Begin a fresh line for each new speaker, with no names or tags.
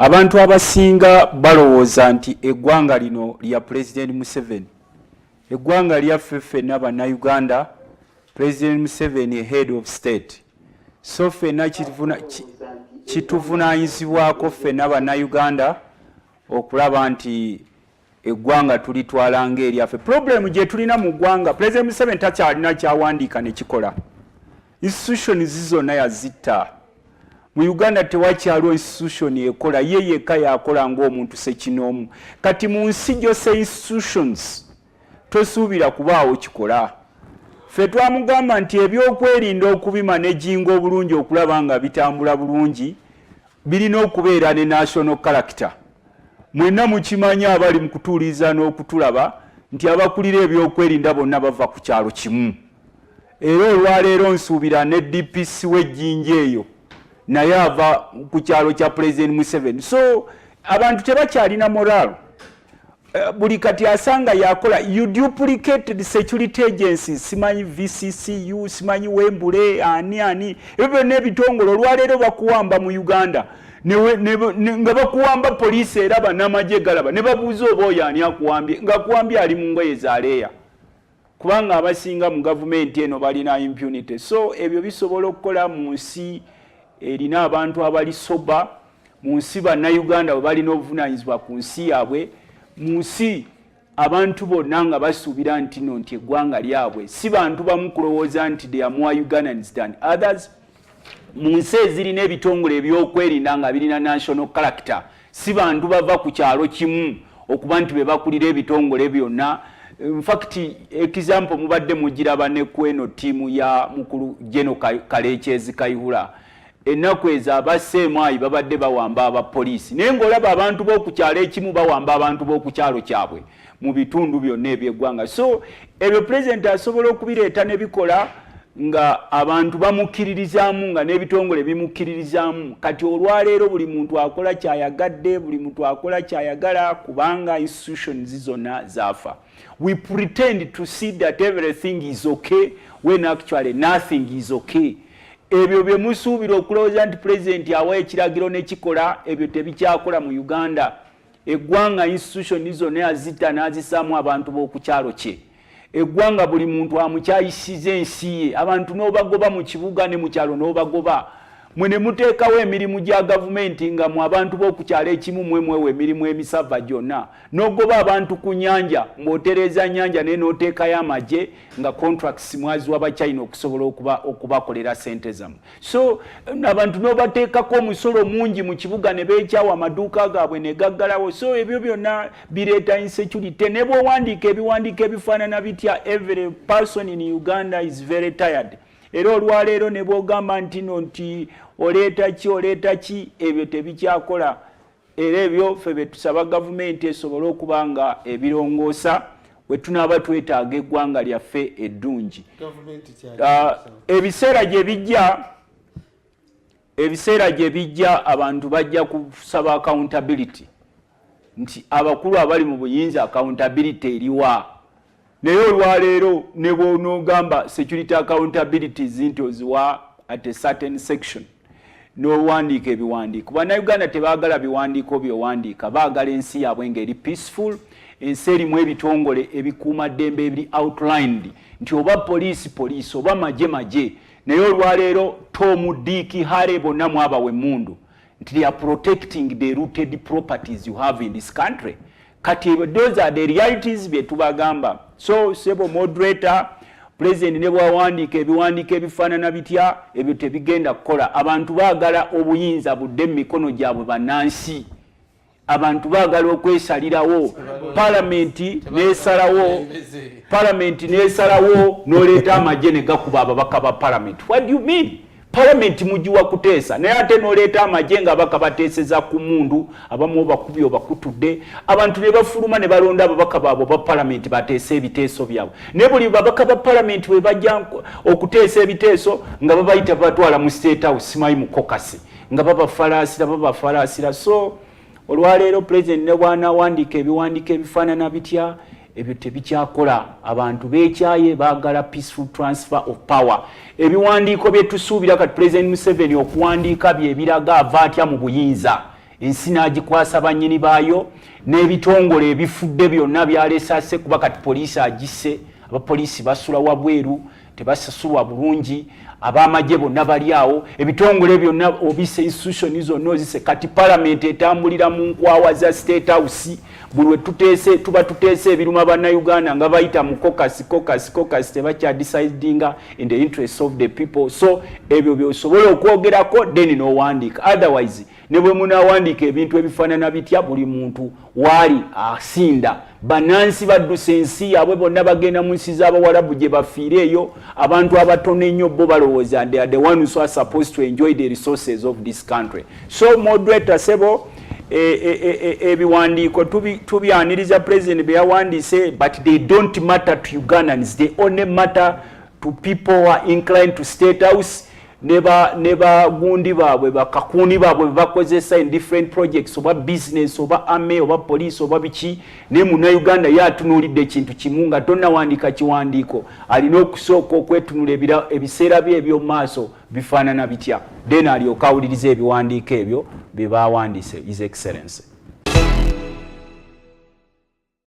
Abantu abasinga balowooza nti eggwanga lino lya Pulezidenti Museveni. Eggwanga lyaffe ffenna Bannayuganda. President Museveni head of state, so ffenna kituvunaanyizibwako ffenna Bannayuganda okulaba nti eggwanga tulitwala ng'eryaffe. Problem gye tulina mu ggwanga, President Museveni takyalina kyawandiika ne kikola. Institutions zonna yazitta. Mu Uganda tewakyaliwo institution ekola, ye yekka yakola ng'omuntu sekinoomu. Kati mu nsi gyose institutions tosuubira kubaawo kikola. Ffe twamugamba nti ebyokwerinda okubimanaginga obulungi, okulaba nga bitambula bulungi, birina okubeera ne national character. Mwenna mukimanyi abali mu kutuuliza n'okutulaba nti abakulira ebyokwerinda bonna bava ku kyalo kimu. Era olwaleero nsuubira ne DPC w'ejjinja eyo naye ava ku kyalo kya President Museveni. So abantu tebakyalina moral. Buli kati asanga yakola. You duplicated security agencies, simanyi VCCU, simanyi Wembule, ani ani, ebyo byonna ebitongole. Olwaleero bakuwamba mu Uganda nga bakuwamba, poliisi eraba n'amagye galaba, ne babuuza oba oyo ani akuwambye, ng'akuwambye ali mu ngoye zaleeya, kubanga abasinga mu gavumenti eno balina impunity. So ebyo bisobola okukola mu nsi erina abantu abali sober, mu nsi Bannayuganda bwe balina obuvunanyizibwa ku nsi yaabwe, mu nsi abantu bonna nga basuubira nti no nti eggwanga lyabwe, si bantu bamu kulowooza nti they are more Ugandans than others, mu nsi ezirina ebitongole ebyokwerinda nga birina national character, si bantu bava ku kyalo kimu okuba nti be bakulira ebitongole byonna. Infact, example mubadde mugiraba ne kweno ttiimu ya mukulu Geno Kalekyezi Kayihura. Ennaku ezo abaseemwayi babadde bawamba abapoliisi, naye ng'olaba abantu b'oku kyalo ekimu bawamba abantu b'oku kyalo kyabwe mu bitundu byonna ebyeggwanga. So ebyo Pulezidenti asobola okubireeta ne bikola nga abantu bamukkiririzaamu, nga n'ebitongole bimukkiririzaamu. Kati olwaleero buli muntu akola kyayagadde, buli muntu akola kyayagala, kubanga institutions zonna zaafa. We pretend to see that everything is okay when actually nothing is okay. Ebyo bye musuubira okulowooza nti Pulezidenti awa ekiragiro nekikola, ebyo tebikyakola mu Uganda. Eggwanga institution zonna yazita n'azisaamu abantu b'oku kyalo kye. Eggwanga buli muntu amukyayisiza ensi ye. Abantu n'obagoba mu kibuga ne mu kyalo n'obagoba. Mwe ne muteekawo emirimu gya gavumenti nga mu abantu b'oku kyalo ekimu mwe mwewa emirimu emisava gyonna, n'ogoba abantu ku nyanja ng'otereeza nyanja, naye n'oteekayo amagye nga contracts mwaziwa Bachina okusobola okubakolera sente zammwe. So abantu n'obateekako omusolo mungi mu kibuga ne beekyawa, amaduuka gaabwe ne gaggalawo. So ebyo byonna bireeta insecurity. Ne bw'owandiika ebiwandiiko ebifaanana bitya, every person in Uganda is very tired. Era olwaleero ne bw'ogamba nti no nti oleeta ki, oleeta ki, ebyo tebikyakola. Era ebyo ffe bye tusaba gavumenti esobole okuba nga ebirongoosa we tunaaba twetaaga eggwanga lyaffe eddungi.
Gavumenti
Ebiseera gye bijja abantu bajja kusaba accountability, nti abakulu abali mu buyinza, accountability eriwa? Naye olwaleero ne bwonoogamba security accountabilities nti oziwa at a certain section n'owandiika ebiwandiiko, Bannayuganda tebaagala biwandiiko byowandiika. Baagala ensi yaabwe ng'eri peaceful, ensi erimu ebitongole ebikuuma ddembe ebiri outlined, nti oba poliisi poliisi, oba magye magye. Naye olwaleero Tom, Dick, Harry bonna mwabawa emmundu nti they are protecting the looted properties you have in this country. Kati those are the realities bye tubagamba. So sebo moderator, President ne bwawandiika ebiwandiiko ebifaanana bitya, ebyo tebigenda kukola. Abantu baagala obuyinza budde mu mikono gyabwe bannansi. Abantu baagala okwesalirawo, palamenti nesalawo, palamenti nesalawo, noleeta amagye ne gakuba ababaka ba palamenti. What do you mean? Palamenti mugiwa kuteesa, naye ate noleeta amagye nga ababaka bateeseza ku mundu, abamu obakubye, obakutudde. Abantu ne bafuluma ne balonda ababaka baabwe ba palamenti bateese ebiteeso byabwe, naye buli babaka ba palamenti bwe bajja okuteesa ebiteeso nga babayita babatwala mu State House, simanyi mu caucus, nga babafalaasira, babafalaasira. So olwaleero Pulezidenti ne bw'anaawandiika ebiwandiiko ebifaanana bitya, ebyo tebikyakola. Abantu beekyaye, baagala peaceful transfer of power. Ebiwandiiko bye tusuubira kati Pulezidenti Museveni okuwandiika bye biraga ava atya mu buyinza. Ensi n'agikwasa bannyini baayo n'ebitongole ebifudde byonna byalesase, kuba kati poliisi agisse, abapoliisi basula wabweru, tebasasulwa bulungi, ab'amagye bonna bali awo, ebitongole byonna obise, institution zonna ozise. Kati palamenti etambulira mu nkwawa za State House. Buli we tuteese, tuba tuteese ebiruma Bannayuganda nga bayita mu caucus, caucus, caucus. Tebakyadecidinga in the interest of the people. So ebyo byosobola okwogerako, then n'owandiika. Otherwise, ne bwe munaawandiika ebintu ebifaanana bitya, buli muntu waali asinda. Bannansi badduse ensi yaabwe bonna, bagenda mu nsi z'Abawalabu gye bafiire eyo. Abantu abatono ennyo bo balowooza they are the ones who are supposed to enjoy the resources of this country. So moderator, sebo, ebiwandiiko tubyaniriza president bye yawandiise, but they don't matter to Ugandans. They only matter to people who are inclined to State House ne bagundi baabwe, bakakuuni baabwe bebakozesa in different projects, oba business, oba army, oba police, oba biki. Naye Munnayuganda ye atunuulidde ekintu kimu: nga tonnawandiika kiwandiiko, alina okusooka okwetunula ebiseera bye eby'omu maaso bifaanana bitya, then alyoke awuliriza ebiwandiiko ebyo bye bawandiise, His Excellence.